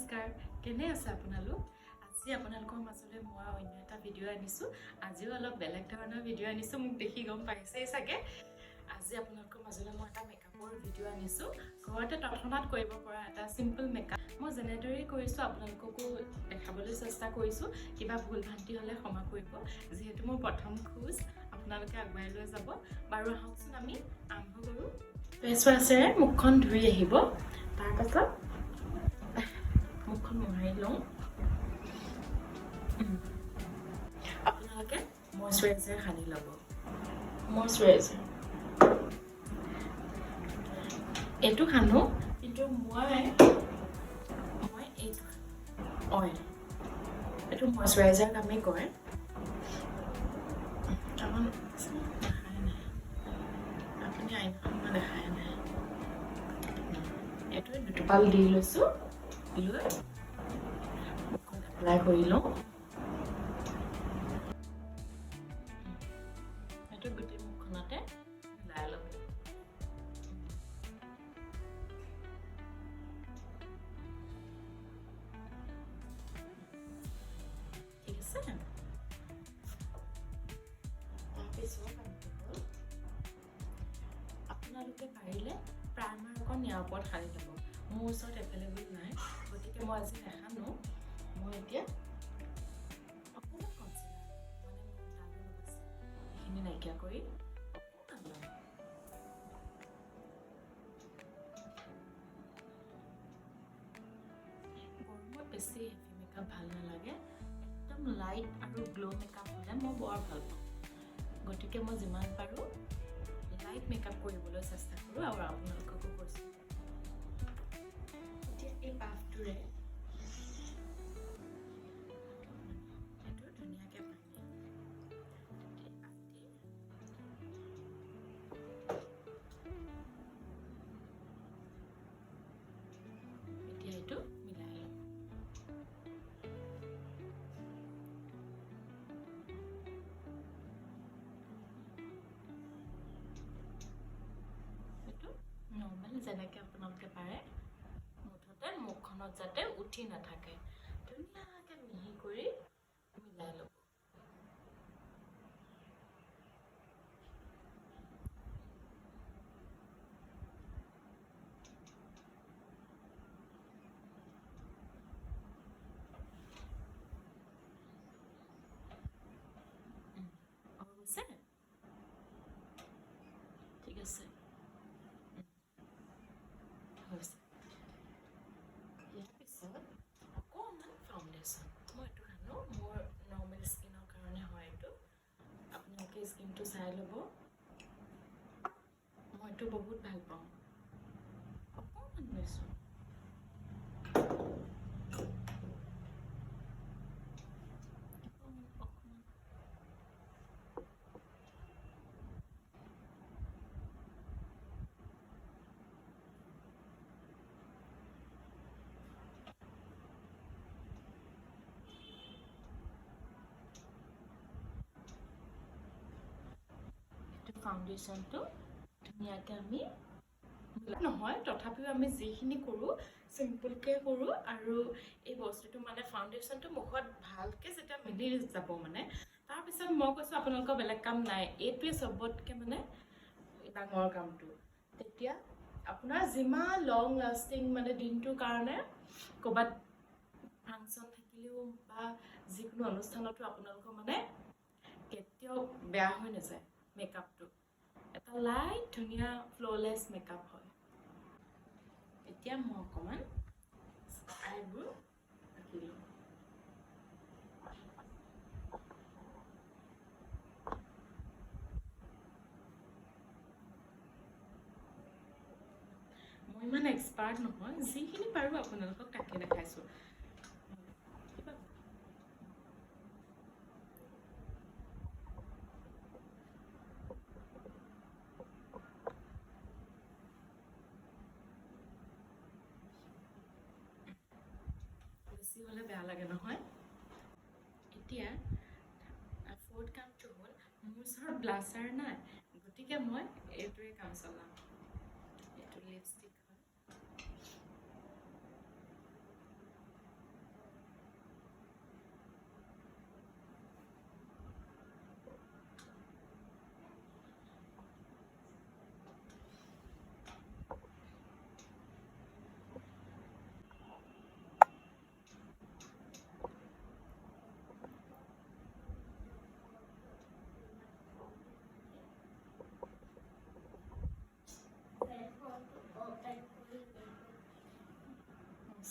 নমস্কাৰ, কেনে আছে আপোনালোক? আজি আপোনালোকৰ মাজলৈ মই অন্য এটা ভিডিঅ' আনিছোঁ। আজিও অলপ বেলেগ ধৰণৰ ভিডিঅ' আনিছোঁ। মোক দেখি গম পাইছেই চাগে। আজি আপোনালোকৰ মাজলৈ মই এটা মেকআপৰ ভিডিঅ' আনিছোঁ। ঘৰতে তৎক্ষণাত কৰিব পৰা এটা চিম্পল মেকআপ। মই যেনেদৰেই কৰিছোঁ, আপোনালোককো দেখাবলৈ চেষ্টা কৰিছোঁ। কিবা ভুল ভ্ৰান্তি হ'লে ক্ষমা কৰিব, যিহেতু মোৰ প্ৰথম খোজ। আপোনালোকে আগুৱাই লৈ যাব। বাৰু, আহকচোন, আমি আৰম্ভ কৰোঁ। ফেচ ৱাছেৰে মুখখন ধুই আহিব। তাৰপাছত মুখখন মোহাৰি লওঁ। আপোনালোকে মইশ্চাৰাইজাৰ সানি ল'ব। মইশ্চাৰাইজাৰ এইটো সানো, কিন্তু মই মই এইটো অইল, এইটো মইশ্চাৰাইজাৰ কামেই কৰে। কাৰণ দেখাই নাই আপুনি আইনাখন, মই দেখাই নাই। এইটো দুটোপাল দি লৈছোঁ, লৈ মুখখন এপ্লাই কৰি লওঁ। এইটো গোটেই মুখখনতে মিলাই ল'ব। ঠিক আছে। তাৰপিছত কামটো হ'ল, আপোনালোকে পাৰিলে প্ৰাইমাৰ অকণ ইয়াৰ ওপৰত সানি ল'ব। মোৰ ওচৰত এভেইলেবল নাই, গতিকে মই আজি নাসানো। মই এতিয়া অকণমান কনচিলাৰ, মানে মোৰ দাগ অলপ আছে, সেইখিনি নাইকিয়া কৰি অকণমান ল'ম। গৰমত বেছি হেভি মেকআপ ভাল নালাগে। একদম লাইট আৰু গ্ল' মেকআপ হ'লে মই বৰ ভাল পাওঁ। গতিকে মই যিমান পাৰোঁ লাইট মেকআপ কৰিবলৈ চেষ্টা কৰোঁ আৰু আপোনালোককো কৈছোঁ। এতিয়া এই পাফটোৰে এইটো ধুনীয়াকৈ পানী এই পাফটি এতিয়া এইটো মিলাই ল'ম। এইটো নৰ্মেল, যেনেকৈ আপোনালোকে পাৰে, মুঠতে মুখখনত যাতে উঠি নাথাকে, ধুনীয়াকৈ মিহি কৰি মিলাই ল'ব। হৈ গৈছে। ঠিক আছে, হৈছে। ইয়াৰ পিছত অকণমান ফাউণ্ডেশ্যন। মই এইটো সানো, মোৰ নৰ্মেল স্কিনৰ কাৰণে হয় এইটো। আপোনালোকে স্কিনটো চাই ল'ব। মই এইটো বহুত ভাল পাওঁ। অকণমান লৈছোঁ। অকণমান অকণমান। এইটো ফাউণ্ডেশ্যনটো ধুনীয়াকৈ আমি নহয়, তথাপিও আমি যিখিনি কৰোঁ চিম্পুলকৈ কৰোঁ। আৰু এই বস্তুটো, মানে ফাউণ্ডেশ্যনটো মুখত ভালকৈ যেতিয়া মিলি যাব, মানে তাৰপিছত মই কৈছোঁ, আপোনালোকৰ বেলেগ কাম নাই। এইটোৱে চবতকৈ মানে ডাঙৰ কামটো। তেতিয়া আপোনাৰ যিমান লং লাষ্টিং, মানে দিনটোৰ কাৰণে ক'ৰবাত ফাংচন থাকিলেও বা যিকোনো অনুষ্ঠানতো আপোনালোকৰ মানে কেতিয়াও বেয়া হৈ নাযায় মেকআপটো। এটা লাইট, ধুনীয়া, ফ্ল'লেছ মেকআপ হয়। এতিয়া মই অকণমান আইব্ৰ আঁকি লওঁ। মই ইমান এক্সপাৰ্ট নহয়, যিখিনি পাৰোঁ আপোনালোকক তাকে দেখাইছোঁ। কিবা বেছি হ'লে বেয়া লাগে নহয়। এতিয়া ফ'ৰ্থ কামটো হ'ল, মোৰ ওচৰত ব্লাছাৰ নাই, গতিকে মই এইটোৱে কাম চলাম। এইটো লিপষ্টিক হয়।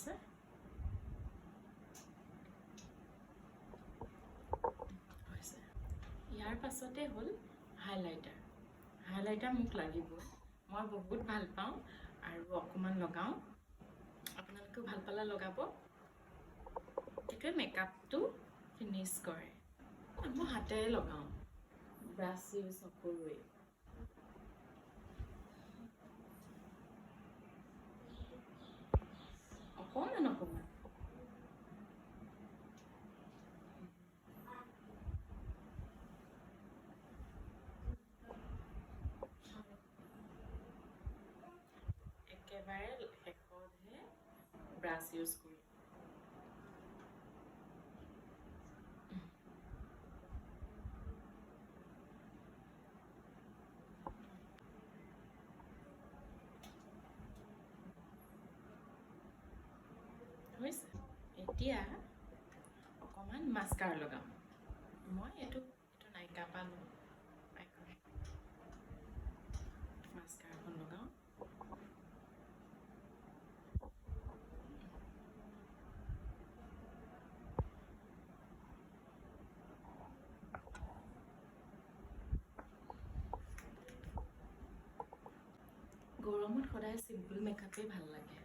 আছে। হৈছে। ইয়াৰ পাছতে হ'ল হাইলাইটাৰ। হাইলাইটাৰ মোক লাগিবই, মই বহুত ভাল পাওঁ আৰু অকণমান লগাওঁ। আপোনালোকেও ভাল পালে লগাব। সেইটোৱে মেকআপটো ফিনিছ কৰে। মই হাতেৰে লগাওঁ, ব্ৰাছ ইউজ নকৰোঁৱেই। অকণমান অকণমান। একেবাৰে শেষতহে ব্ৰাছ ইউজ কৰিম। হৈছে। এতিয়া অকণমান মাস্কাৰ লগাম মই। এইটো নাইকা পৰা লওঁ। মাস্কাৰখন লগাওঁ। গৰমত সদায় চিম্পুল মেকআপেই ভাল লাগে।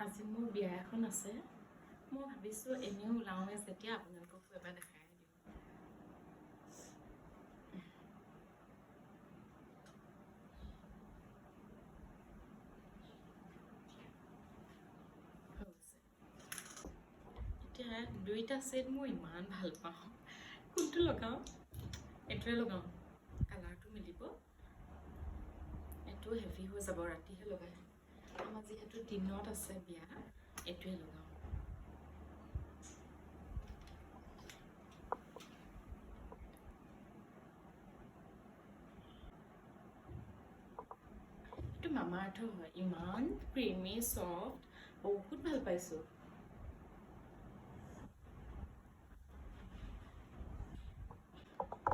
আজি মোৰ বিয়া এখন আছে। মই ভাবিছোঁ, এনেও ওলাওঁৱে যেতিয়া, আপোনালোককো এবাৰ দেখাই দিওঁ। হৈ গৈছে। এতিয়া দুইটা ছেট মই ইমান ভাল পাওঁ, কোনটো লগাওঁ? এইটোৱে লগাওঁ, কালাৰটো মিলিব। এইটো হেভি হৈ যাব, ৰাতিহে লগাই। আমাৰ যিহেতু দিনত আছে বিয়া, এইটোৱে লগাওঁ। এইটো মামা আৰ্থৰ হয়। ইমান ক্ৰিমি চফ্ট, বহুত ভাল পাইছোঁ।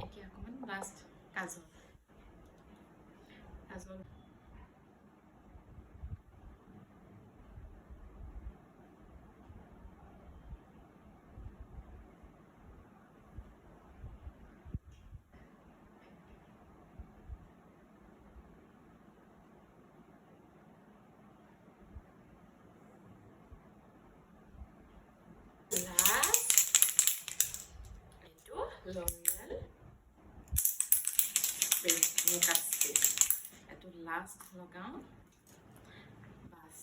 এতিয়া অকণমান লাষ্ট কাজল। কাজল লাষ্ট, এইটো লৰিয়েল মেকআপ স্প্ৰে, এইটো লাষ্ট লগাওঁ, বাছ।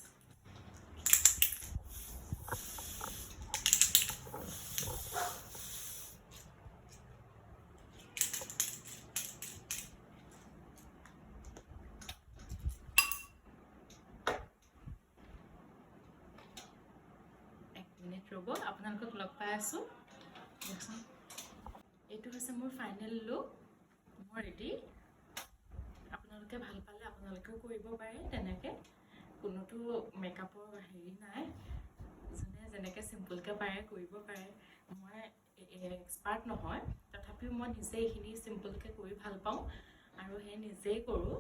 এক মিনিট ৰ'ব, আপোনালোকক লগ পাই আছোঁ। দিয়কচোন। এইটো হৈছে মোৰ ফাইনেল লুক। মই ৰেডি। আপোনালোকে ভাল পালে আপোনালোকেও কৰিব পাৰে তেনেকৈ। কোনোতো মেকআপৰ হেৰি নাই, যোনে যেনেকৈ চিম্পুলকৈ পাৰে কৰিব পাৰে। মই এক্সপাৰ্ট নহয়, তথাপিও মই নিজে এইখিনি চিম্পুলকৈ কৰি ভাল পাওঁ আৰু সেই নিজেই কৰোঁ।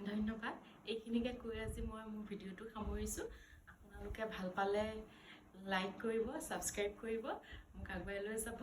ধন্যবাদ। এইখিনিকে কৈ আজি মই মোৰ ভিডিঅ'টো সামৰিছোঁ। আপোনালোকে ভাল পালে লাইক কৰিব, ছাবস্ক্ৰাইব কৰিব, মোক আগুৱাই লৈ যাব।